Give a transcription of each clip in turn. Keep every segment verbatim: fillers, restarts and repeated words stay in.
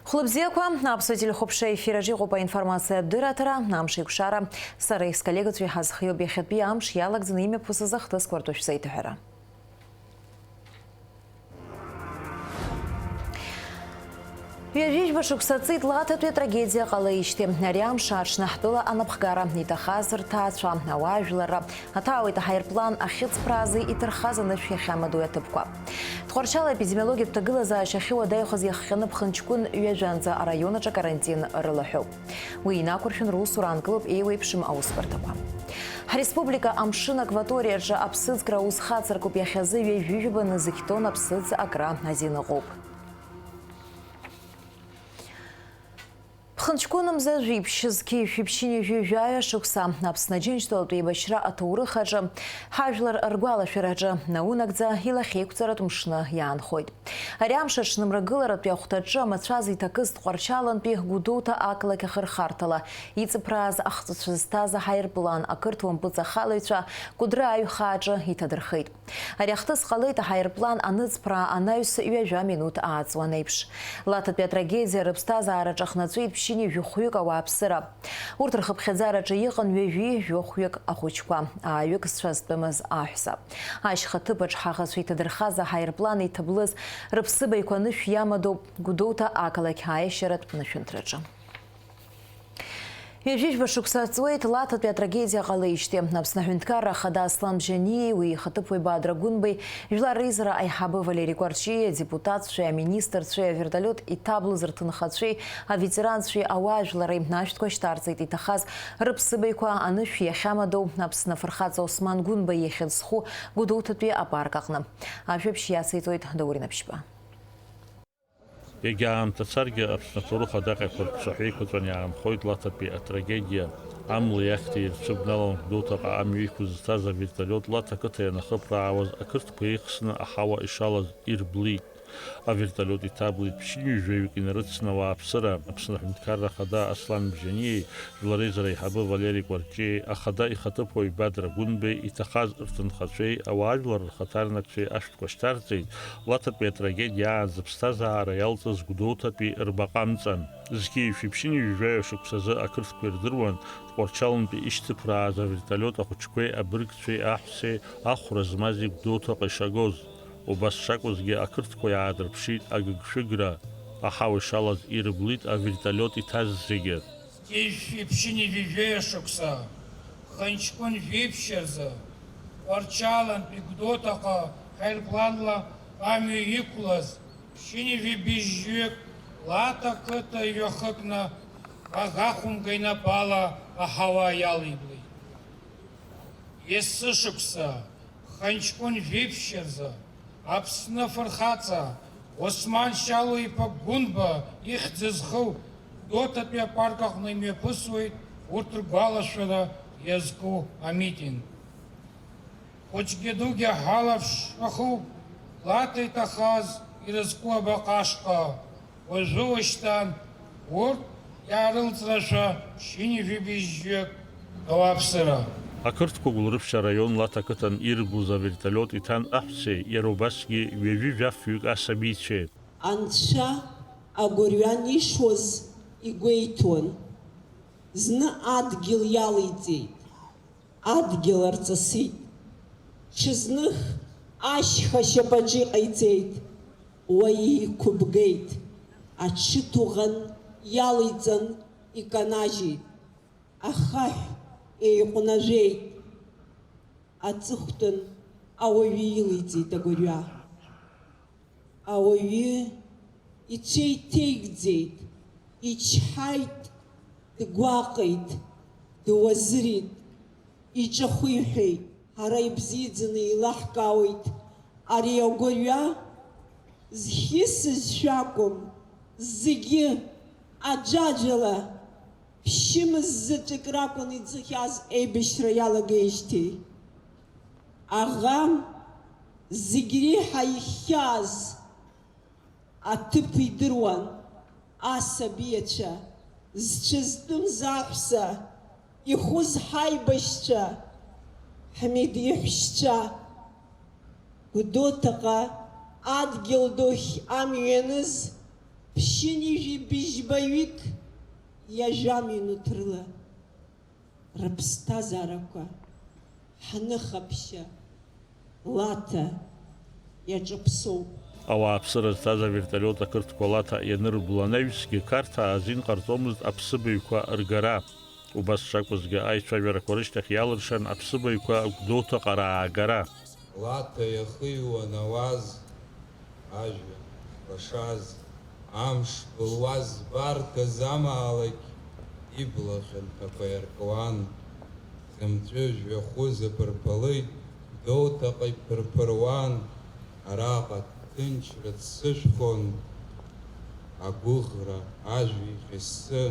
Хәлыбзиақәа, Аԥсуа телехәаԥшра ефир аҿы иҟоуп аинформациатә дырраҭара, амш еиқәшара, сареи сколлегацәеи ҳазхиоуп иахьатәи амш иалагӡаны имҩаԥысыз ахҭысқәа ртәы шәзеиҭаҳәара. Ҩажәижәба шықәса ҵит Лаҭатәи атрагедиа ҟалеижьҭеи. Ари амш аҽны ҳтәыла анапхгара иҭахаз рҭаацәа, ауаажәларра, аҭаауеит аҳаирплан ахьыҵԥраазы иҭырхаз анышә иахьамадоу аҭыԥқәа. Тҟәарчал аепидемиологиатә ҭагылазаашьа ахьыуадаҩхаз иахҟьаны ԥхынҷкәын ҩажәанӡа араион аҿы акарантин рылаҳәоуп. Уи инақәыршәаны русура аанкылоуп еиуеиԥшым аусбарҭақәа. Ҳреспублика амшын акваториаҿы аԥсыӡкра аус хацыркуп, иахьазы ҩажәижәаба нызқь тонн аԥсыӡ акра азин ыҟоуп. Ԥхынҷкәынымза жәиԥшь зқьи шәиԥшьыни жәаҩа шықәса Аԥсны Аџьынџьтәылатә еибашьра аҭоурых аҿы, ҳажәлар ргәалашәараҿы наунагӡа илахьеиқәҵаратә мшны иаанхоит. Ари амш аҽны мрагыларатәи ахәҭаҿы амацәаз иҭакыз Тҟәарчалантәи Гәдоуҭа ақалақь ахырхарҭала иҵыԥрааз ахҵәацәа зҭаз аҳаирплан ақырҭуа мпыҵахалаҩцәа Кәыдры аҩхааҿы иҭадырхеит. Ари ахҭыс ҟалеит аҳаирплан аныҵԥраа анаҩс ҩажәа минуҭ ааҵуан еиԥш. Лаҭатәи атрагедиа рыԥсҭазаара аҿахнаҵәеит ԥшьынҩажәи хәҩык ауааԥсыра. Урҭ рхыԥхьаӡараҿы иҟан ҩажәи жәохәҩык ахәыҷқәа, ааҩык зцәа зтәымыз аҳәса. Ашьха ҭыԥаҿ ҳаӷацәа иҭадырхаз аҳаирплан иҭаблыз рыԥсыбаҩқәа анышә иамадоуп Гәдоуҭа ақалақь аиашьаратә нышәынҭраҿы. Ҩажәижәба шықәса ҵуеит Лаҭатәи атрагедиа ҟалеижьҭеи. Аԥсны Аҳәынҭқарра Ахада Аслан Бжьаниеи уи ихаҭыԥуаҩ Бадра Гәынбеи, Жәлар Реизара аиҳабы Валери Кәарҷиеи, адепутатцәеи, аминистрцәеи, авертолиот иҭаблыз рҭынхацәеи, аветеранцәеи, ауаажәлари ашәҭқәа шьҭарҵеит иҭахаз рыԥсыбаҩқәа анышә иахьамадоу Аԥсны афырхаҵа Осман Гәынба ихьӡ зху Гәдоуҭатәи апарк аҟны. Ажәабжь иациҵоит Даур Инаԥшьба. Егьа аамҭа царгьы, Аԥсны аҭоурых адаҟьақәа рцәаҳәа еиқәаҵәан иаанхоит Лаҭатәи атрагедиа. Амлеи ахьҭеи ирцәыбналан Гәдоуҭаҟа амҩа иқәызҵаз авертолиот Лаҭа ақыҭа ианахыԥраауаз, ақырҭқәа еихсны аҳауа ишалаз ирблит. Авертолиот иҭаблит ԥшьынҩажәаҩык инарыцны ауааԥсыра. Аԥсны Аҳәынҭқарра Ахада Аслан Бжьаниеи, Жәлар Реизара аиҳабы Валери Кәарҷиеи, Ахада ихаҭыԥуаҩ Бадра Гәынбеи, иҭахаз рҭынхацәеи ауаажәлар рхаҭарнакцәеи ашәҭқәа шьҭарҵеит, Лаҭатәи атрагедиа аан зыԥсҭазаара иалҵыз Гәдоуҭатәи рбаҟа амҵан. Зқьи шәиԥшьыни жәаҩа шықәсазы ақырҭқәа ирдыруан Тҟәарчалнтәи ишьҭыԥрааз авертолиот ахәыҷқәеи абыргцәеи аҳәсеи ахәра змази Гәдоуҭаҟа ишагоз. Убас шакәызгьы, ақырҭқәа иаадырԥшит агыгшәыгра, аҳауа ишалаз ирыблит авертолиот иҭаз зегьы. Зқьи шәиԥшьыни жәаҩа шықәса, ԥхынҷкәын жәиԥшь рзы, Тҟәарчалнтәи Гәдоуҭаҟа ҳаирпланла амҩа иқәлаз, ԥшьынҩажәи быжьҩык Лаҭа қыҭа иҩахыкны, аӷа хәымга инапала аҳауа иалиблит. Есышықәса, ԥхынҷкәын жәиԥшь рзы, Аԥсны афырхаҵа Осман Шьалуа-иԥа Гәынба ихьӡ зху Гәдоуҭатәи апарк аҟны имҩаԥысуеит урҭ ргәалашәара иазку амитинг. Хәыҷгьы дугьы ҳалаԥшахуп, Лаҭа иҭахаз ирызку абаҟа ашҟа. Уажәы-уашьҭан урҭ иаарылҵрашәа ԥшьынҩажәи быжьҩык ауааԥсыра. Ақырҭқәа Гәылрыԥшь араион Лаҭа ақыҭан ирблыз авертолиот иҭан аҳәсеи, иара убасгьы ҩажәи жәафҩык асабицәеи. Анцәа агәырҩа анишуаз игәеиҭон. Зны адгьыл иалеиҵеит. Адгьыл арҵысит. Ҽазных ашьха шьапаҿы иҟаиҵеит. Уа иқәыбгеит. Аҽы ҭуӷан иалеиҵан, иканажьит. Ахаҳә еиҟәнажәеит. Аҵыхәтәан ауаҩы илеиҵеит агәырҩа. Ауаҩы ицәеиҭеигӡеит, ичҳаит, дгәаҟит, дуазырит, иҿахиҳәеит. Ҳара ибзиаӡаны еилаҳкаауеит ари агәырҩа зхьысыз шәакәым, зегьы аӡәаӡәала ԥшьымз заҵәык ракәын иӡахьаз еибашьра иалагеижьҭеи. Аӷа зегь реиҳа ихьааз аҭыԥ идыруан, асабиацәа, зцәа зтәымз аҳәса, ихәыз ҳаибашьцәа, Ҳмид иҳәшьцәа, Гәдоуҭаҟа адгьыл духь амҩа ианыз, Ԥшьынҩажәи быжьба ҩык иажәа минуҭ рыла рыԥсҭазаарақәа ҳныхаԥшьа Лаҭа иаҿаԥсоуп. Ауааԥсыра зҭаз авертолиот ақырҭқәа Лаҭа ианырблуа анаҩсгьы, Қарҭаа азин ҟарҵомызт аԥсыбаҩқәа ргара. Убас шакәызгьы, аицәажәарақәа рышьҭахь иалыршан аԥсыбаҩқәа Гәдоуҭаҟа раагара. Лаҭа иахыҩуан ауаз, ажәҩан лашаз, амш былуаз збарҭаз амаалықь ибла хьанҭақәа иаркуан. Хьымӡәы жәҩахәы заԥырԥалеит, Гәдоуҭаҟа иԥырԥыруан. Араҟа ҭынчра ццышәхон, агәыӷра ажәа ихьыссы,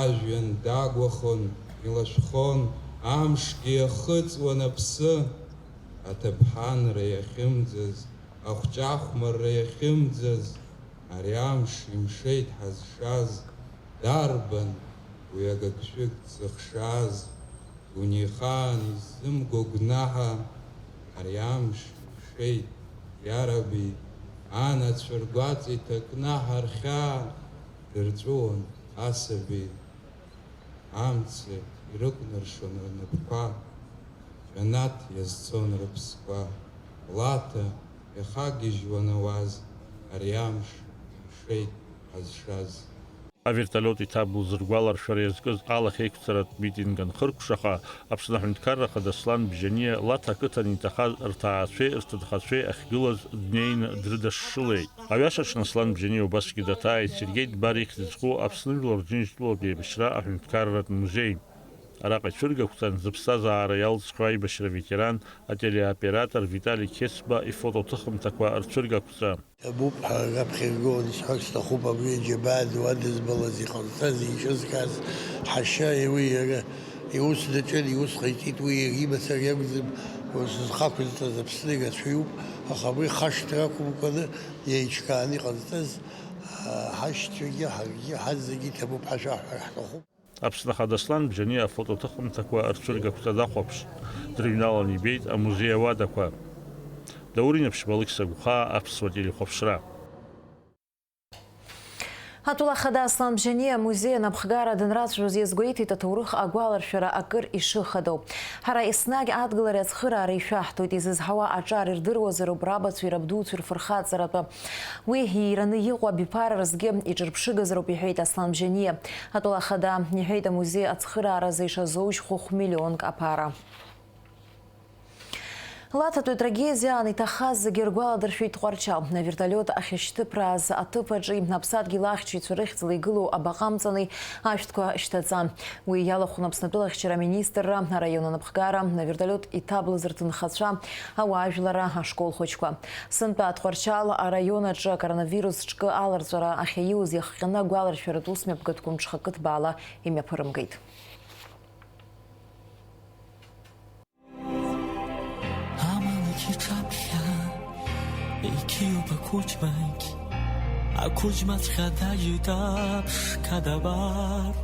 ажәҩан дагәахон, илашәхон, амшгьы иахыҵуан аԥсы. Аҭыԥҳанра иахьымӡаз, ахәҷахәмарра иахьымӡаз, ари амш имшеит ҳазшаз, дарбан уи агыгшәыг дзыхшаз? Дунеихаан иззымго гәнаҳа, ари амш имшеит, иараби, анацәа ргәаҵа иҭакнаҳа рхьаа дырҵәыуон асаби. Амца ирықәнаршон рнапқәа, џьанаҭ иазцон рыԥсқәа. Лаҭа иахагьежьуан ауаз, ари амш имшеит ҳазшаз. Авертолиот иҭаблыз ргәаларшәара иазкыз алахьеиқәҵаратә митинг анхыркәшаха, Аԥсны Аҳәынҭқарра Ахада Аслан Бжьаниа Лаҭа ақыҭан иҭахаз рҭаацәеи рҭынхацәеи ахьгылаз днеины дрыдашшылеит. Аҩашаҿ Аслан Бжьаниа убасгьы даҭааит Сергеи Дбар ихьӡ зху Аԥсны жәлар Џьынџьтәылатә еибашьра аҳәынҭқарратә музеи. Араҟа ицәыргақәҵан зыԥсҭазаара иалҵхьоу аибашьра аветеран, ателеоператор Витали Қьецба ифотоҭыхымҭақәа рцәыргақәҵа. Иабуп ҳәа раԥхьа иргыланы исҳәарц сҭахуп, абри аџьабаа ду адызбалаз иҟарҵаз, еиҿызкааз ҳашьа, уи иара иус даҿын, иус ҟаиҵеит, уи иара имацара иакәӡам, ус зхақәызҵаз Аԥсны ирацәаҩуп, аха абри хашҭра ақәымкәаны, иеиҿкааны иҟарҵаз, а, ҳашьцәагьы, ҳаргьы, ҳазегьы иҭабуп ҳәа шәаҳҳәар ҳҭахуп. Аԥсны Ахада Аслан Бжьаниа афотоҭыхымҭақәа рцәыргақәҵа дахәаԥшт, дрыҩналан ибеит амузеи ауадақәа. Даур Инаԥшьба, Алықьса Гәхаа, Аԥсуа телехәаԥшра. Атәыла ахада Аслан Бжьаниа амузеи анапхгара данрацәажәоз иазгәеиҭеит аҭоурых агәаларшәара акыр ишыхадоу. Ҳара еснагь адгылареи ацхыраареи ишәаҳҭоит, изызҳауа аҿар ирдыруазароуп рабацәеи рабдуцәеи рфырхаҵаратәы. Уи иираны иҟоу абиԥара рзгьы иҿырԥшыгазароуп, иҳәеит Аслан Бжьаниа. Атәыла ахада иҳәеит, амузеи ацхырааразы ишазоужь хәыхә миллионк аԥара. Лаҭатәи атрагедиа аан иҭахаз зегьы ргәаладыршәеит Тҟәарчал. Авертолиот ахьышьҭыԥрааз аҭыԥ аҿи аԥсадгьыл ахьчаҩцәа рыхьӡала игылоу абаҟа амҵани ашәҭқәа шьҭаҵан. Уи иалахәын Аԥснытәыла ахьчара аминистрра, араион анапхгара, авертолиот иҭаблыз рҭынхацәа, ауаажәларра, ашкол хәыҷқәа. Сынтәа Тҟәарчал араион аҿы акоронавирус ҿкы аларҵәара ахьаиуз иахҟьаны агәаларшәаратә усмҩаԥгатәқәа мҽхакы ҭбаала имҩаԥырымгеит. Амалықь иҿаԥхьа иқьиоуп ақәыџьмагь, ақәыџьмаҵәҟьа дажьоит аԥшқа дабар.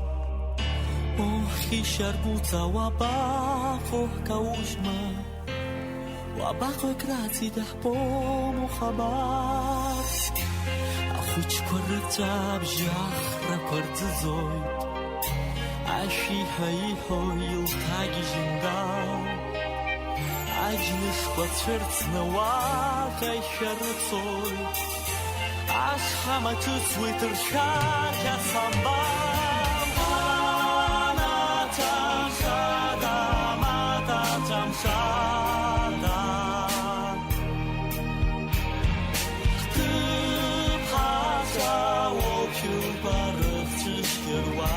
Оҳ, ишьаргәыҵа уабаҟоу, ҳкаужьма? Уабаҟоу, акрааҵит, иаҳбом ухабар. Ахәыҷқәа рыҵәабжьы ахрақәа рӡыӡоит, ашәиҳәа иҳәо илҭагьежьында. Аџьнышқәа цәырҵны уаҟа ишәарыцоит. Ашҳам аҿыц уи ҭыршәахьа самбар. Маҭацәамшада, маҭацәамшада. Ҳҭыԥҳацәа уоуп шәылба рыхцәышьҭыруа.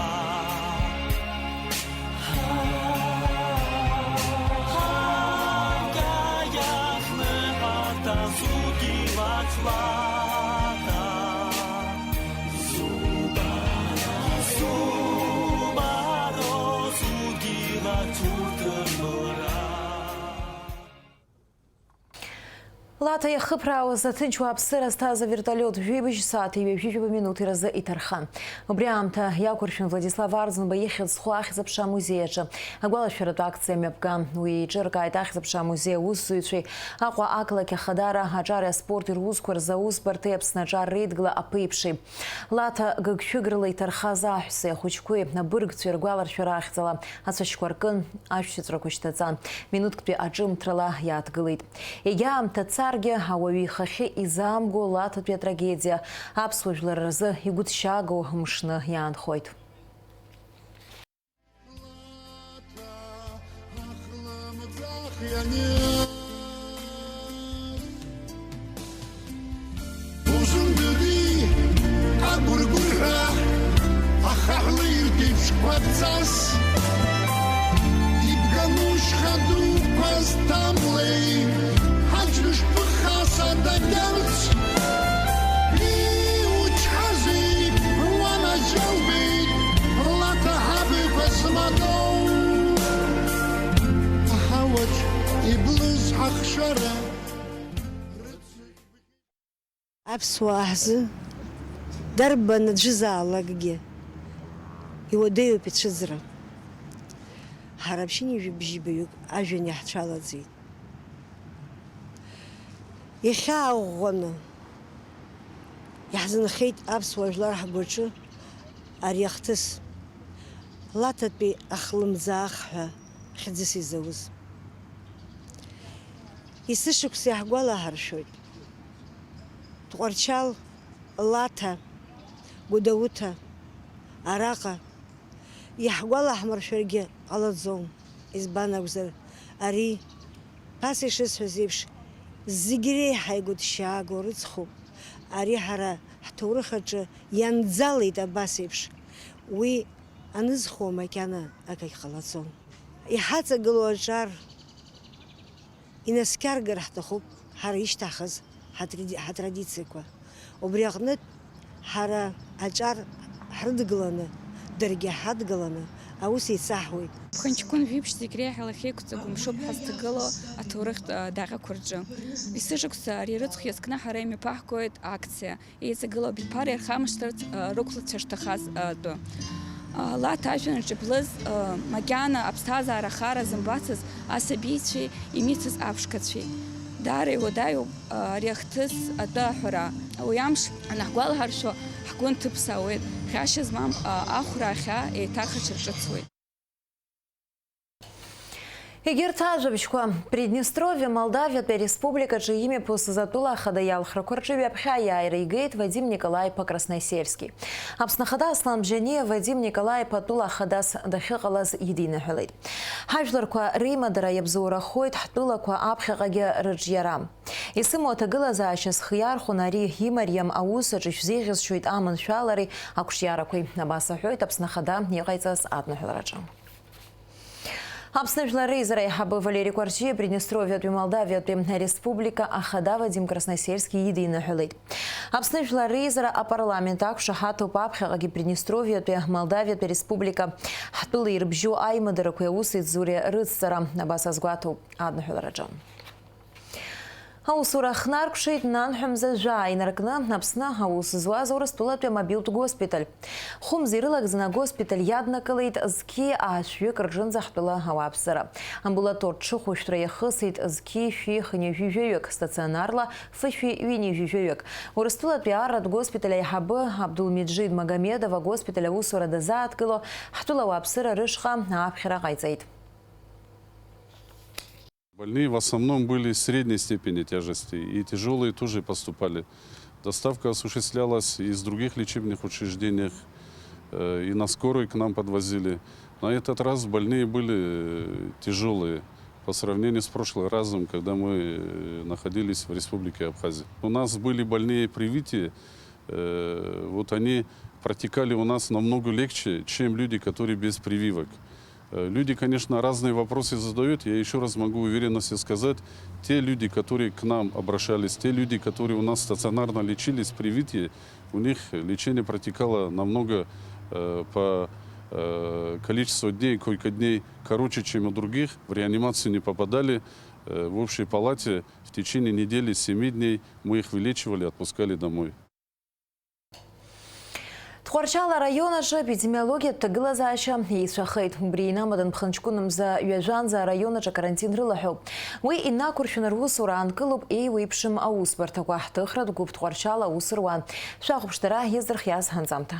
Лаҭа иахыԥраауаз аҭынч уааԥсыра зҭаз авертолиот жәибжь сааҭи ҩажәи жәаба минуҭи рзы иҭархан. Убри аамҭа иақәыршәын Владислав Арӡынба ихьӡ зху ахьӡ-аԥша амузеи аҿы. Агәалашәаратә акциа мҩаԥган. Уи еиҿыркааит ахьӡ-аԥша амузеи аусзуҩцәеи Аҟәа ақалақь ахадара аҿари аспорти русқәа рзы аусбарҭеи Аԥсны аҿар реидгыла аԥеиԥши. Лаҭа гыгшәыграла иҭархаз аҳәсеи ахәыҷқәеи абыргцәеи ргәаларшәара ахьӡала ацәашьқәа ркын, ашәҭыҵәрақәа шьҭаҵан, минуҭктәи аҿымҭрала иааҭгылеит. Егьа аамҭа царгьы, ауаҩы ихахьы изаамго Лаҭатәи атрагедиа аԥсуа жәлар рзы игәыҭшьаагоу мшны иаанхоит. Узымдыри агәыргәырҳәа ахаҳә леиртә еиԥш қәабҵас, ибган ушьха дуқәа зҭамлеи, ҳаџьныш ԥыхха садагьарц, иучҳазеи, уанаџьалбеит, Лаҭа ҳабаҩқәа змадоу. Аҳауаҿ иблыз ҳахшара. Аԥсуаа ҳзы дарбан аӡәызаалакгьы иуадаҩуп ицәыӡра. Ҳара ԥшьынҩажәи бжьбаҩык ажәҩан иаҳцәалаӡеит. Ихьаа ӷәӷәаны иаҳзынхеит аԥсуа жәлар ҳгәаҿы ари ахҭыс, Лаҭатәи ахлымӡаах ҳәа хьӡыс изауз. Есышықәса иаҳгәалаҳаршәоит, Тҟәарчал, Лаҭа, Гәдоуҭа, араҟа иаҳгәалаҳмыршәаргьы ҟалаӡом, избан акәзар, ари, ԥаса ишысҳәаз еиԥш, зегь реиҳа игәыҭшьааго рыцхәуп, ари ҳара ҳҭоурых аҿы ианӡалеит абас еиԥш, уи анызхуа макьана акагь ҟалаӡом. Иҳаҵагылоу аҿар инаскьаргар ҳҭахуп ҳара ишьҭаҳхыз ҳатради-, ҳатрадициақәа. Убри аҟнытә ҳара аҿар ҳрыдгыланы, даргьы ҳадгыланы аус еицаҳуеит. Ԥхынҷкәын жәиԥшь зегь реиҳа илахьеиқәҵагоу мшуп ҳазҭагылоу аҭоурыхтә, а, даҟьақәа рҿы. Есышықәса ари рыцхә иазкны ҳара имҩаԥаҳгоит акциа. Еиҵагылоу абиԥара ирхамышҭырц, а, рықәлацәа шҭахаз, а, атәы. А, Лаҭа ажәҩан аҿы иблыз, а, макьана аԥсҭазаара ахара зымбацыз асабицәеи имицыз аԥшқацәеи. Даара иуадаҩуп, а, ари ахҭыс атәы аҳәара. Уи амш анаҳгәалаҳаршәо ҳгәы нҭыԥсаауеит, ӷьашьа змам, а, ахәра ахьаа еиҭах аҽарҿыцуеит. Егьырҭ ажәабжьқәа. Приднестровиа Молдавиатәи ареспубликаҿы имҩаԥысыз атәыла ахада иалхрақәа рҿы ҩаԥхьа аиааира игеит Вадим Николаи-иԥа Красносельски. Аԥсны Ахада Аслан Бжьаниа Вадим Николаи-иԥа атәыла ахадас дахьыҟалаз идиныҳәалеит. Ҳажәларқәа реимадара иабзоурахоит ҳтәылақәа аԥхьаҟагьы рыҿиара. Исымоу аҭагылазаашьа схы иархәон ари имариам аус аҿы шәзеиӷьасшьоит аманшәалареи ақәҿиарақәеи, абас аҳәоит Аԥсны Ахада иҟаиҵаз адныҳәалараҿы. Аԥсны Жәлар Реизара аиҳабы Валери Кәарҷиа Приднестровиатәи Молдавиатәи Ареспублика Ахада Вадим Красносельски идиныҳәалеит. Аԥсны Жәлар Реизара апарламент ақәшаҳаҭуп аԥхьаҟагьы Приднестровиатәи Молдавиатәи Республика ҳтәыла ирыбжьоу аимадарақәеи аусеицуреи рыцҵара, абас азгәаҭоуп адныҳәалараҿы. Аусура хнаркәшеит нанҳәа мза жәаа инаркны Аԥсны аус зуаз Урыстәылатәи амобилтә госпиталь. Хәымз ирылагӡаны агоспиталь иаднакылеит зқьи аашәҩык рҿынӡа ҳтәыла ауааԥсыра. Амбулаторт ҽыхәышәтәра иахысит зқьи шәи хынҩажәи жәаҩык, стационарла фышәи ҩынҩажәи жәаҩык. Урыстәылатәи арратә госпиталь аиҳабы Абдулмеджид Магомедов агоспиталь аусура дазааҭгыло ҳтәыла ауааԥсыра рышҟа ааԥхьара ҟаиҵеит. Больные в основном были средней степени тяжести, и тяжелые тоже поступали. Доставка осуществлялась из других лечебных учреждений, э, и на скорой к нам подвозили. На этот раз больные были, э, тяжелые по сравнению с прошлым разом, когда мы, э, находились в Республике Абхазия. У нас были больные привитые, э, вот они протекали у нас намного легче, чем люди, которые без прививок. Э, люди, конечно, разные вопросы задают. Я ещё раз могу уверенностью сказать, те люди, которые к нам обращались, те люди, которые у нас стационарно лечились, привитые, у них лечение протекало намного, э, по, э, количеству дней, койко-дней короче, чем у других. В реанимацию не попадали. Э, В общей палате в течение недели семи дней мы их вылечивали, отпускали домой. Тҟәарчал араион аҿы епидемиологиатә ҭагылазаашьа еицәахеит. Убри инамадан ԥхынҷкәынымза ҩажәанӡа араион аҿы акарантин рылаҳәоуп. Уи инақәыршәаны русура аанкылоуп еиуеиԥшым аусбарҭақәа. Ҳҭыхратә гәыԥ Тҟәарчал аус руан. Шәахәаԥш дара иазырхиаз ҳанҵамҭа.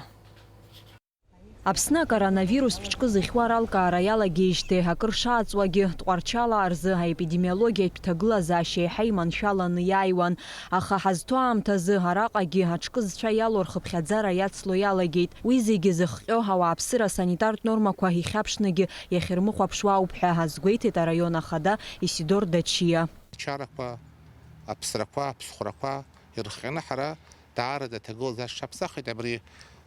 Аԥсны акоронавирустә ҿкы зыхьуа ралкаара иалагеижьҭеи акыр шааҵуагьы, Тҟәарчалаа рзы аепидемиологиатә ҭагылазаашьа еиҳа иманшәаланы иааиуан. Аха ҳазҭо аамҭазы араҟагьы аҿкы зцәа иалоу рхыԥхьаӡара иацло иалагеит. Уи зегьы зыхҟьо ауааԥсыра асанитартә нормақәа ихьаԥшныгьы иахьырмыхәаԥшуа ауп ҳәа азгәеиҭеит араион ахада Исидор Дачиа. Ачарақәа, аԥсрақәа, аԥсхәрақәа ирыхҟьаны ҳара даараӡа аҭагылазаашьа ҳаԥсахит. Абри,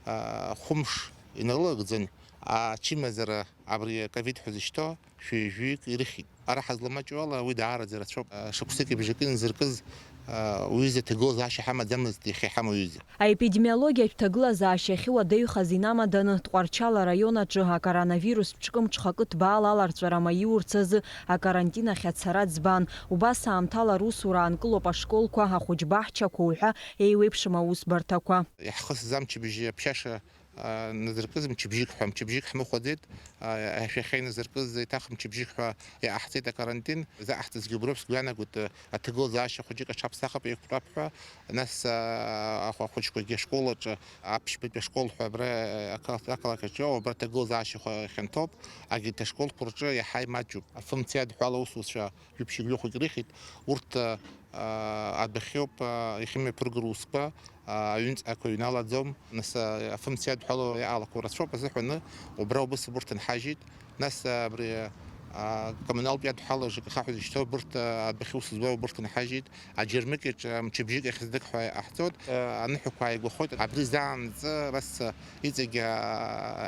а, хәымш иналылагӡан ачымазара абри аковид ҳәа зышьҭоу шәи жәаҩык ирыхьит. Ара ҳазламаҷу ала уи даараӡа ирацәоуп. Шықәсыки бжаки инзыркыз уҩыза ҭагылазаашьа ҳамаӡамызт иахьа иҳамоу аҩыза. Аепидемиологиатә ҭагылазаашьа ахьуадаҩхаз инамаданы, Тҟәарчал араион аҿы акоронавирус ҿкы-мҿхакы ҭбаала аларҵәара маиурц азы акарантин ахь ацара ӡбан. Убас аамҭала русура аанкылоуп ашколқәа, ахәыҷбаҳчақәа уҳәа еиуеиԥшым аусбарҭақәа. Иаҳхысыз амчыбжьы аԥшьаша назыркыз мчыбжьык ҳәа, мчыбжьык ҳмыхәаӡеит, ашәахьа иназыркыз еиҭах мчыбжьык ҳәа иҟаҳҵеит акарантин. Заҟаҳҵазгьы уброуп, сгәы иаанагоит, аҭагылазаашьа хәыҷык аҽаԥсахып, еиқәтәап ҳәа, нас ахәыҷқәагьы ашкол аҿы, аԥшьбатәи ашкол ҳәа абра ақалақь аҿы иоуа, абра аҭагылазаашьа хәа хьанҭоуп, агьырҭ ашколқәа рҿы иаҳа имаҷуп. Афымцеи адҳәала аусуцәа ҩаԥшьык-ҩыхәык ирыхьит, урҭ адәахьоуп ихымҩаԥыргара усқәа, аҩнуҵҟақәа иҩналаӡом, нас афымцеи адҳәалоу иаалақәоу рацәоуп азыҳәаны убра убыс убырҭ нҳажьит, нас абри акоммуналтә иадҳәалоу ЖКХ ҳәа зышьҭоу убырҭ адәахьы ус зуа убырҭ нҳажьит, аџьармыкьаҿ мчыбжьык иахьыздык ҳәа иҟаҳҵоит, аныҳәақәа ааигәахоит, абри заанӡа абас иҵегь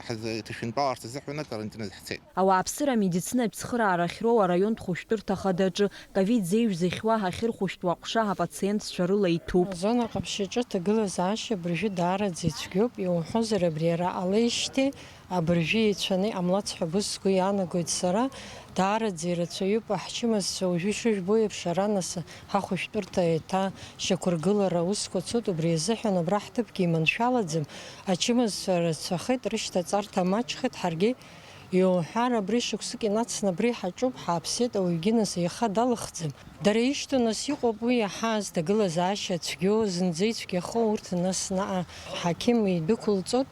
ҳҭышәынтәаларц азыҳәаны акарантин азы ҳцеит. Ауааԥсыра амедицинатә цхыраара ахьроу араионтә хәышәтәырҭа хадаҿы ковид зеижә зыхьуа ахьырхәышәтәуа аҟәша апациент цәа рыла иҭәуп. Азона ҟаԥшь аҿы аҭагылазаашьа абыржәы даараӡа ицәгьоуп, иуҳәозар абри ара ҟалеижьҭеи абыржәы еицәаны иҟамлац ҳәа быс сгәы иаанагоит сара, даараӡа ирацәаҩуп, аҳчымазцәа уажәы ишыжәбо еиԥш ара нас ҳахәышәтәырҭа еиҭа шьақәыргылара аусқәа цоит, убри азыҳәан абра ҳҭыԥгьы иманшәалаӡам, ачымазцәа рацәахеит, рышьҭаҵарҭа маҷхеит, ҳаргьы Иуҳәар, абри шықәсык инацны абри ҳаҿуп, ҳааԥсеит, ауаҩгьы нас иаха далыхӡам. Дара ишьҭоу нас иҟоуп уи иаҳаз, ҭагылазаашьа цәгьоу, зынӡа ицәгьахо урҭ нас наҟ аҳақьым идәықәылҵоит,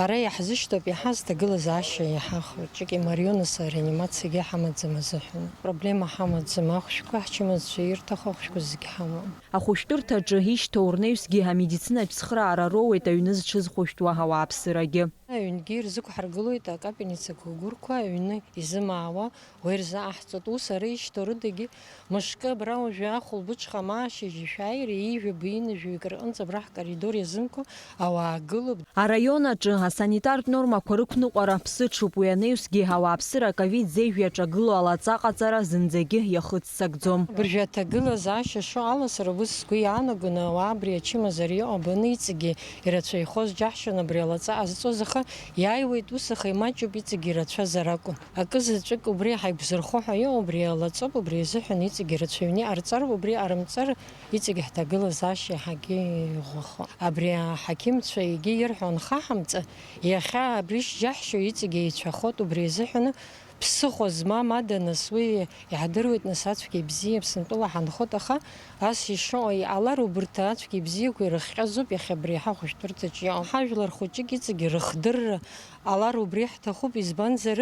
ара иаҳзышьҭоуп иаҳаз ҭагылазаашьа иаҳа хәыҷык имариоу нас ареанимациагьы ҳамаӡам азыҳәан. Проблема ҳамаӡам, ахәшәқәа ҳчымазцәа ирҭаху ахәшәқәа зегь ҳамоуп. Ахәышәтәырҭаҿы ишьҭоу рнаҩсгьы амедицинатә цхыраара роуеит аҩны зҽызхәышәтәуа ауааԥсырагьы. Аҩнгьы ирзықәҳаргылоит акапельница акапельницақәа агәырқәа аҩны изымаауа уа ирзаҟаҳҵоит. Ус ара ишьҭоу рыдагьы мышкы абра уажәы ахәылбыҽха ма ашьыжь ишәааира, ҩажәа быинажәаҩык рҟынӡа абра ҳкоридор иазымкуа ауаа гылоуп. Араион аҿы асанитартә нормақәа рықәныҟәара ԥсыҽуп, уи анаҩсгьы ауааԥсыра аковид зеижә иаҿагылоу алаҵа ҟаҵара зынӡагьы иахыццакӡом. Абыржәы аҭагылазаашьа шыҟало сара убыс сгәы иаанагон, ауаа абри ачымазара иҟоу абаны иҵегьы ирацәаҩхоз џьаҳшьон абри алаҵа ҟазҵоз, аха иааиуеит ус, аха имаҷуп, иҵегь ирацәазар акәын. Акы заҵәык убри ҳаиқәзырхо ҳәа иҟоу убри алаҵоуп, убри азыҳәан иҵегь ирацәаҩны иҟарҵароуп, убри ҟарымҵар иҵегь ҳҭагылазаашьа иаҳагьы иӷәӷәахо. Абри аҳақьымцәа егьи ирҳәо анхаҳамҵа, иахьа абри шџьаҳшьо иҵегь еицәахоит, убри азыҳәаны ԥсыхәа змам ада нас уи иаҳдыруеит, нас ацәгьа ибзиа Аԥсынтәыла ҳанхоит, аха ас ишыҟоу иҟалар, убырҭ ацәгьа ибзиақәа ирыхҟьазоуп иахьа абри ҳахәышәтәырҭаҿ иҟоу. Ҳажәлар хәыҷык иҵегь рыхдырра ҟалар убри ҳҭахуп, избанзар,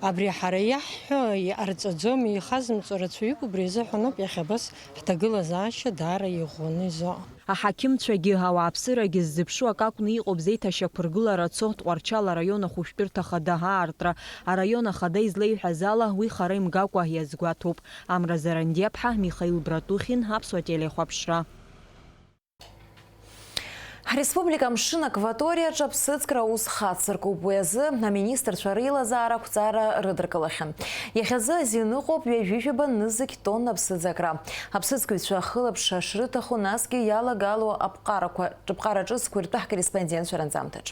абри ҳара иаҳҳәо иҟарҵаӡом, ихазымҵо рацәаҩуп, убри азыҳәаноуп иахьа абас ҳҭагылазаашьа даара иӷәӷәаны изыҟоу. Аҳақьымцәагьы ауааԥсырагьы ззыԥшу акы акәны иҟоуп зеиҭашьақәыргылара цо Тҟәарчал араион ахәышәтәырҭа ахада аартра. Араион ахада излеиҳәаз ала, уи хара имгакәа иазгәаҭоуп. Амра Зарандиаԥҳа, Михаил Братухин, Аԥсуа телехәаԥшра. Ҳреспублика амшын акваториаҿы аԥсыӡкра аус хацыркуп. Уи азы аминистрцәа реилазаара ақәҵара рыдыркылахьан. Иахьазы азин ыҟоуп ҩажәижәаба нызқь тонна аԥсыӡ акра. Аԥсыӡкҩцәа ахылаԥшра шрыҭаху, насгьы иалагало аԥҟарақәа, ҿыԥҟара ҿыцқәа иртәы ҳкорреспондентцәа ранҵамҭаҿ.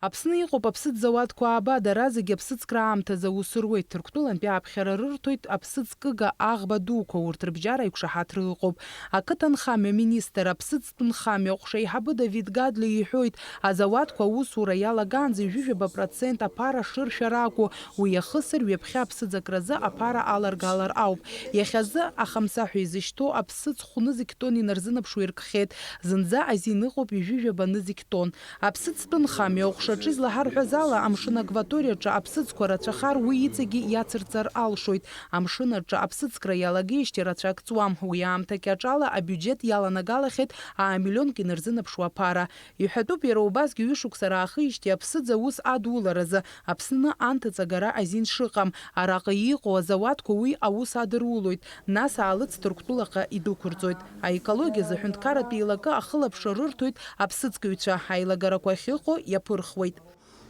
Аԥсны иҟоуп аԥсыӡ зауадқәа ааба, дара зегьы аԥсыӡкра аамҭазы аус руеит. Ҭырқәтәылантәи ааԥхьара рырҭоит аԥсыӡкыга аӷба дуқәа, урҭ рыбжьара еиқәшаҳаҭра ыҟоуп. Ақыҭанхамҩа министр, аԥсыӡтәы нхамҩа аҟәша еиҳабы Давид Гадлиа иҳәоит, азауадқәа аусура иалагаанӡа ҩажәижәаба процент аԥара шыршәара акәу, уи иахысыр ҩаԥхьа аԥсыӡ акразы аԥара аларгалар ауп. Иахьазы ахамсаҳәа изышьҭоу аԥсыӡ хәны зқьтон инарзынаԥшуа иркхеит, зынӡа азин ыҟоуп ҩажәижәаба нызқьтон. Аԥсыӡтәы нхамҩа аҟәшаҿы излаҳарҳәаз ала, амшын акваториаҿы аԥсыӡқәа рацәахар уи иҵегьы иацырҵар алшоит. Амшын аҿы аԥсыӡкра иалагеижьҭеи рацәак ҵуам. Уи аамҭа кьаҿала абиуџьет иаланагалахьеит аа миллионк инарзынаԥшуа аԥара. Иҳәатәуп иара убасгьы ҩышықәса раахижьҭеи аԥсыӡ аус адуларазы Аԥсны анҭыҵ агара азин шыҟам. Араҟа иҟоу азауадқәа уи аус адырулоит, нас аалыҵ Ҭырқәтәылаҟа идәықәырҵоит. Аекологиазы аҳәынҭқарратә еилакы ахылаԥшра рырҭоит аԥсыӡкыҩцәа, аилагарақәа ахьыҟоу иаԥырхуеит.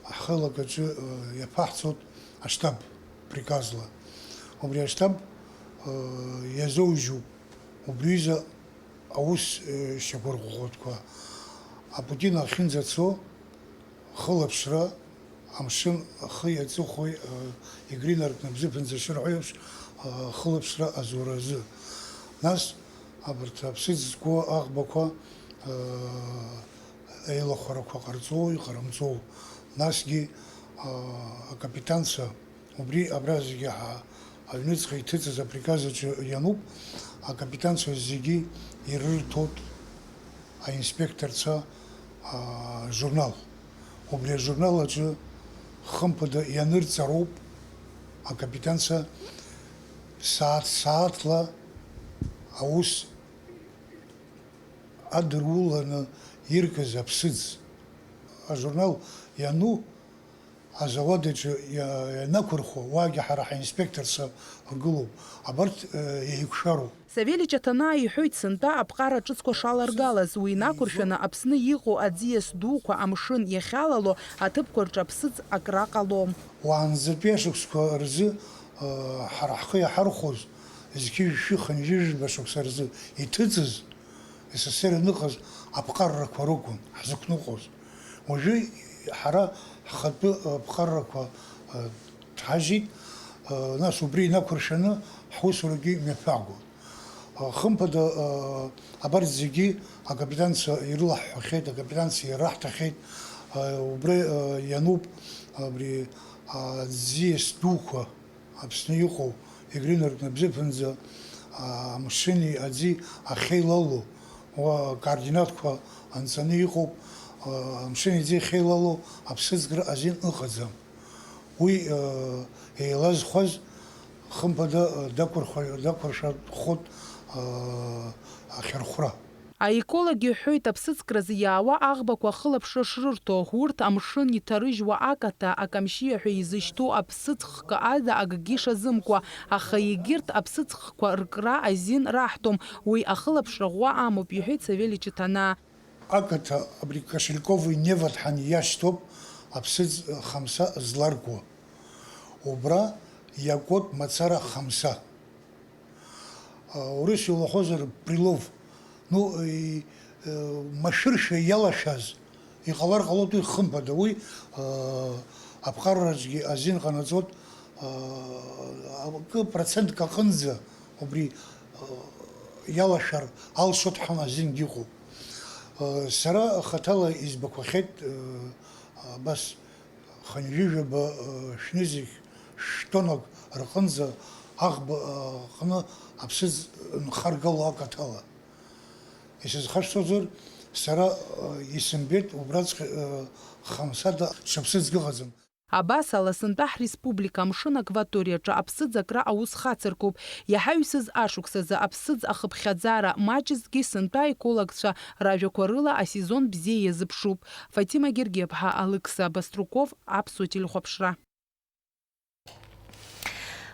Ҳхеилак аҿы, э, иаԥаҳҵоит аштаб приказла. Убри аштаб, э, иазоужьуп убриазы аус, э, шьақәырӷәӷәатәқәа. Апутин ахьынӡацо хылаԥшра, амшын ахи аҵыхәеи, э, игринаркны бзыԥынӡа шырҳәо еиԥш, э, хылаԥшра азуразы. Нас абарҭ аԥсыӡ зқәу аӷбақәа, э, еилахәарақәа ҟарҵоу, иҟарымҵоу, насгьы, а, акапитанцәа, убри абра зегьы ҳа-, аҩныҵҟа иҭыҵыз априказ аҿы иануп, акапитанцәа зегьы ирырҭоит аинспекторцәа, а, журнал. Убри ажурнал аҿы хымԥада ианырҵароуп акапитанцәа сааҭ-сааҭла аус адыруланы иркыз аԥсыӡ. Ажурнал иану азауад аҿы иа-, ианақәырхуа, уаагьы ҳара ҳаинспекторцәа ргылоуп. Абарҭ, э, еиқәшароуп. Савелич Аҭанаа иҳәоит, сынтәа аԥҟара ҿыцқәа шаларгалаз, уи инақәыршәаны Аԥсны иҟоу аӡиас дуқәа амшын иахьалало аҭыԥқәа рҿы аԥсыӡ акра ҟалом. Уаанӡатәи ашықәсқәа рзы, э, ҳара ҳхы иаҳархәоз, зқьи жәшәи хынҩажәи жәаба шықәса рзы иҭыҵыз, С С С Р аныҟаз аԥҟаррақәа ракәын ҳзықәныҟәоз. Уажәы ҳара ҳхатәы аԥҟаррақәа, э, ҳажьит, э, нас убри инақәыршәаны ҳусурагьы мҩаԥаагон. Э, хымԥада, э, абарҭ зегьы акапитанцәа ирылаҳҳәахьеит, акапитанцәа ираҳҭахьеит. Э, убри, э, иануп абри, э, аӡиас дуқәа Аԥсны иҟоу, игринаркны абзыԥынӡа, а, амшыни аӡи ахьеилало, уа, координатқәа анҵаны иҟоуп, а, амшыни аӡи ахьеилало аԥсыӡкра азин ыҟаӡам. Уи, э, еилазхәаз, хымԥада, э, дақәырхәа-, дақәыршәахоит, э, ахьырхәра. Аеколог иҳәоит, аԥсыӡкразы иаауа аӷбақәа ахылаԥшра шрырҭо, урҭ амшын иҭарыжьуа акаҭа, акамшьиа ҳәа изышьҭоу аԥсыӡ хкы ада акгьы шазымкуа, аха егьырҭ аԥсыӡ хкқәа ркра азин раҳҭом, уи ахылаԥшра ӷәӷәа амоуп, иҳәеит Савелич Аҭанаа. Акаҭа абри Кошелькови Неваҭҳан иашьҭоуп аԥсыӡ хамса зларкуа. Убра иакуеит мацара хамса. А, урыс иуҳәозар, прилов. Ну, и, э, машәыршәа иалашәаз, иҟалар ҟалоит уи хымԥада, уи, а, аԥҟарраҿгьы азин ҟанаҵоит, а, акы процентк аҟынӡа убри, а, иалашәар алшоит ҳәа азингьы ыҟоуп. А, сара хаҭала избақәахьеит, а, абас, хынҩажәижәаба, э, шәнызқь шәтоннак рҟынӡа аӷба, э, аҟны аԥсыӡ нхаргало акаҭала. Исызхашҭуазар, сара, э, исымбеит убраҵәҟьа, э, хамсада ҽа ԥсыӡк ыҟаӡам. Абас ала, сынтәа ҳреспублика амшын акваториаҿы аԥсыӡ акра аус хацыркуп. Иаҳа ҩсыз ашықәсазы аԥсыӡ ахыԥхьаӡара маҷызҭгьы сынтәа аекологцәа ражәақәа рыла асезон бзиа иазыԥшуп. Фатима Гергиаԥҳа, Алықьса Баструков, Аԥсуа телехәаԥшра.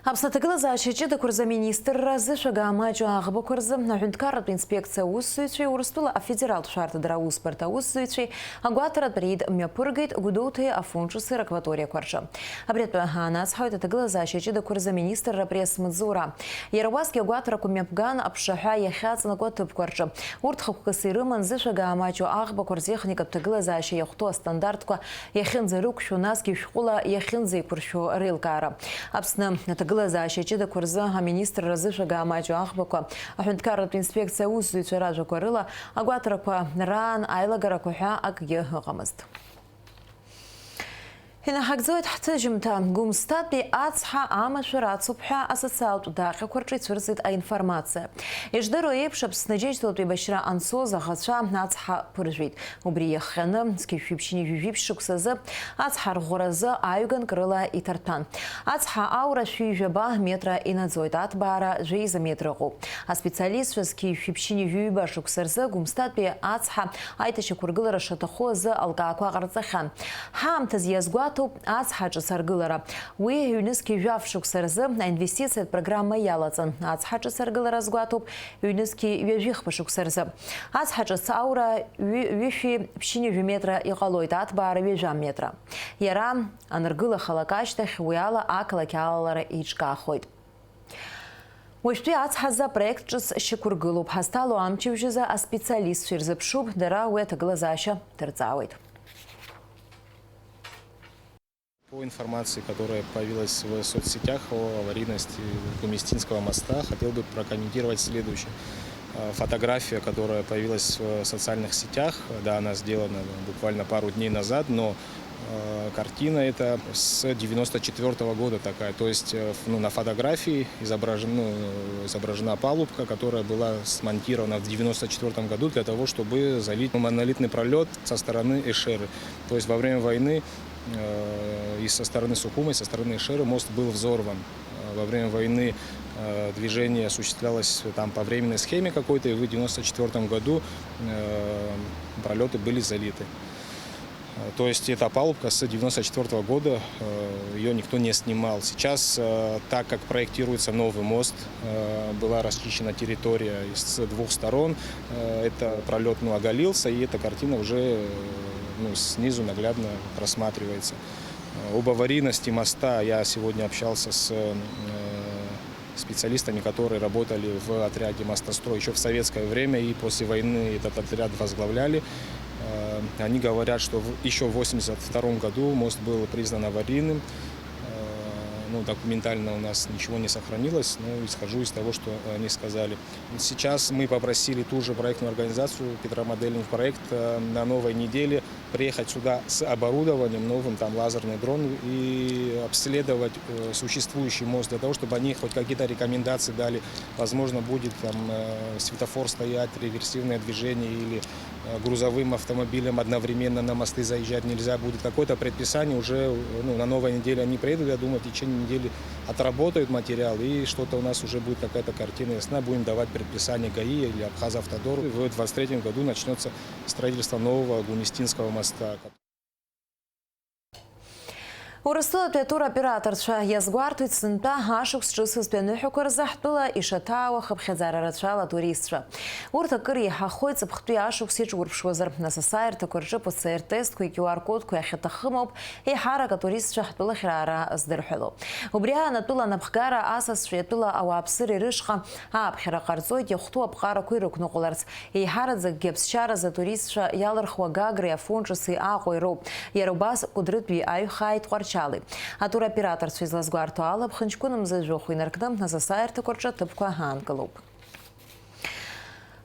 Аԥсны аҭагылазаашьа ҷыдақәа рзы аминистрра зышәага амаҷу аӷбақәа рзы аҳәынҭқарратә инспекциа аусзуҩцәеи Урыстәыла афедералтә шәарҭадара аусбарҭа аусзуҩцәеи агәаҭаратә реид мҩаԥыргеит Гәдоуҭеи Афон ҿыци ракваториақәа рҿы. Абри атәы аанацҳауеит аҭагылазаашьа ҷыдақәа рзы аминистрра апресс-маҵзура. Иара убасгьы агәаҭарақәа мҩаԥган аԥшаҳәа иахьаҵнаку аҭыԥқәа рҿы. Урҭ хықәкыс ирыман зышәага амаҷу аӷбақәа ртехникатә ҭагылазаашьа иахәҭоу астандартқәа иахьынӡарықәшәо, насгьы шәҟәыла иахьынӡеиқәыршәо реилкаара. Аԥсны аҭагылазаашьа ҷыдақәа рзы аминистрра зышәага амаҷу аӷбақәа аҳәынҭқарратә инспекциа аусзуҩцәа ражәақәа рыла агәаҭарақәа раан аилагарақәа ҳәа акгьы ыҟамызт. Инаҳагӡоит ҳҭыжьымҭа. Гәымсҭатәи ацҳа амашәыр ацуп ҳәа асоциалтә даҟьақәа рҿы ицәырҵит аинформациа. Ишдыру еиԥш, Аԥсны Аџьынџьтәылатә еибашьра анцоз аӷацәа ацҳа ԥыржәеит. Убри иахҟьаны, зқьи жәшәи ԥшьынҩажәи жәиԥшь шықәсазы ацҳа арӷәӷәаразы аҩганк рыла иҭарҭәан. Ацҳа аура шәи жәаба метра инаӡоит, аҭбаара жәеиза метра ыҟоуп. Аспециалистцәа зқьи жәшәи ԥшьынҩажәи ҩба шықәса рзы Гәымсҭатәи ацҳа аиҭашьақәыргылара шаҭаху азы алкаақәа ҟарҵахьан. Ҳаамҭазы иазгәаҭоуп ацҳа ҿыц аргылара. Уи ҩнызқьи жәаф шықәса рзы аинвестициатә программа иалаҵан. Ацҳа ҿыц аргылара азгәаҭоуп ҩнызқьи ҩажәихԥа шықәса рзы. Ацҳа ҿыц аура ҩы-, ҩышәи ԥшьынҩажәи метра иҟалоит, аҭбаара ҩажәа метра. Иара аныргыла халак ашьҭахь, уи ала ақалақь алалара еиҿкаахоит. Уажәтәи ацҳазы апроект ҿыц шьақәыргылоуп. Ҳазҭало амчыбжьазы аспециалистцәа ирзыԥшуп, дара уи аҭагылазаашьа дырҵаауеит. По информации, которая появилась в соцсетях о аварийности Гумистинского моста, хотел бы прокомментировать следующее. Э, фотография, которая появилась в социальных сетях, да, она сделана буквально пару дней назад, но, э, картина эта с девяносто четвёртого года такая. То есть, э, ф-, ну, на фотографии изображен-, ну, изображена палубка, которая была смонтирована в девяносто четвёртом году для того, чтобы залить монолитный пролёт со стороны Эшеры. То есть во время войны, э, и со стороны Сухумы, и со стороны Эшеры мост был взорван. Э, во время войны, э, движение осуществлялось там по временной схеме какой-то, и в девяносто четвёртом году, э, пролёты были залиты. Э, то есть эта палубка с девяносто четвёртого года, э, её никто не снимал. Сейчас, э, так как проектируется новый мост, э, была расчищена территория с двух сторон, э, это пролёт, ну, оголился, и эта картина уже, э, ну, снизу наглядно просматривается. Э, об аварийности моста я сегодня общался с, э, специалистами, которые работали в отряде «Мостострой» ещё в советское время, и после войны этот отряд возглавляли. Э, они говорят, что в, ещё в восемьдесят втором году мост был признан аварийным. Э, ну, документально у нас ничего не сохранилось, но исхожу из того, что они сказали. Сейчас мы попросили ту же проектную организацию, Петромодельный проект, э, на новой неделе приехать сюда с оборудованием новым, там лазерный дрон, и обследовать, э, существующий мост для того, чтобы они хоть какие-то рекомендации дали. Возможно, будет там, э, светофор стоять, реверсивное движение или, э, грузовым автомобилем одновременно на мосты заезжать нельзя будет. Какое-то предписание уже, э, ну, на новой неделе они приедут, я думаю, в течение недели отработают материал, и что-то у нас уже будет какая-то картина ясна. Будем давать предписание ГАИ или Абхазавтодору. В двадцать третьем году начнётся строительство нового Гумистинского моста. Урыстәылатәи атуроператорцәа иазгәарҭоит сынтәа ашықәс ҿыцызтәи аныҳәақәа рзы ҳтәыла ишаҭаауа хыԥхьаӡара рацәала атуристцәа. Урҭ акыр еиҳахоит ҵыԥхтәи ашықәс иҿурԥшуазар, нас асааирҭақәа рҿы П Ц Р тестқәеи Q R кодқәеи ахьаҭахым ауп еиҳарак атуристцәа ҳтәылахь раара здырҳәало. Убри аан атәыла анапхгара асасцәеи атәыла ауааԥсыреи рышҟа ааԥхьара ҟарҵоит, иахәҭоу аԥҟарақәа ирықәныҟәаларц. Еиҳараӡакгьы аԥсшьаразы атуристцәа иалырхуа Гагреи Афон ҿыци Аҟәеи роуп. Иара убас Кәыдрытәи аҩхааи Тҟәарчали. Атуроператорцәа излазгәарҭо ала, Ԥхынҷкәын мза жәохә инаркны, нас асааирҭақәа рҿы аҭыԥқәа аанкылоуп.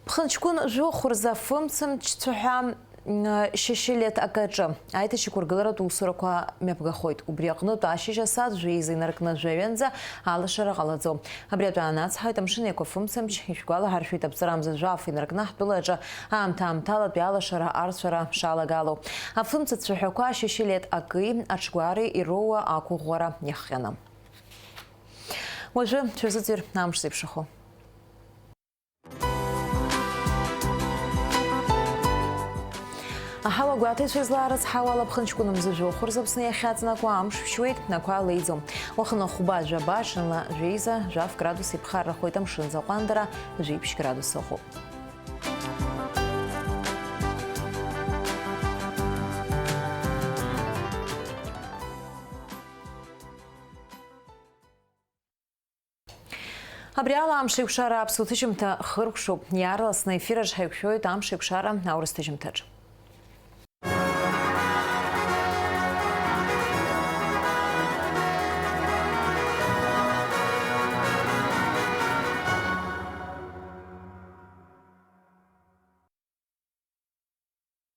Ԥхынҷкәын жәохә рзы афымцамч цәаҳәа, м, Шьашьылеҭ акаҿы аиҭашьақәыргыларатә усурақәа мҩаԥгахоит. Убри аҟнытә ашьыжь асааҭ жәеиза инаркны жәаҩанӡа алашара ҟалаӡом. Абри атәы аанацҳауеит Амшын Еиқәа афымцамч, ишәгәалаҳаршәоит, аԥҵарамза жәаф инаркны ҳтәылаҿы аамҭа-аамҭалатәи алашара арцәара шалагало. Афымца цәаҳәақәа Шьашьылеҭ акеи аҽгәареи ироуа ақәыӷәӷәара иахҟьаны. Уажәы шәазыӡырҩ амш зеиԥшрахо. Аҳауа гәаҭеицәа излаарыцҳауа алаԥхынҷкәын мза жәохә рзы Аԥсны иахьаҵнакуа амш шәшьуеит, ақәа леиӡом. Уахынла хәба, жәаба, ҽынла жәеиза, жәаф градус иԥхаррахоит амшын заҟәандара, жәиԥшь градус ыҟоуп. Абри ала амшеикәшара аԥсуа ҭыжьымҭа хыркәшоуп. Иаарласны ефираҿ ҳаиқәшәоит амшеикәшара аурыс ҭыжьымҭаҿ.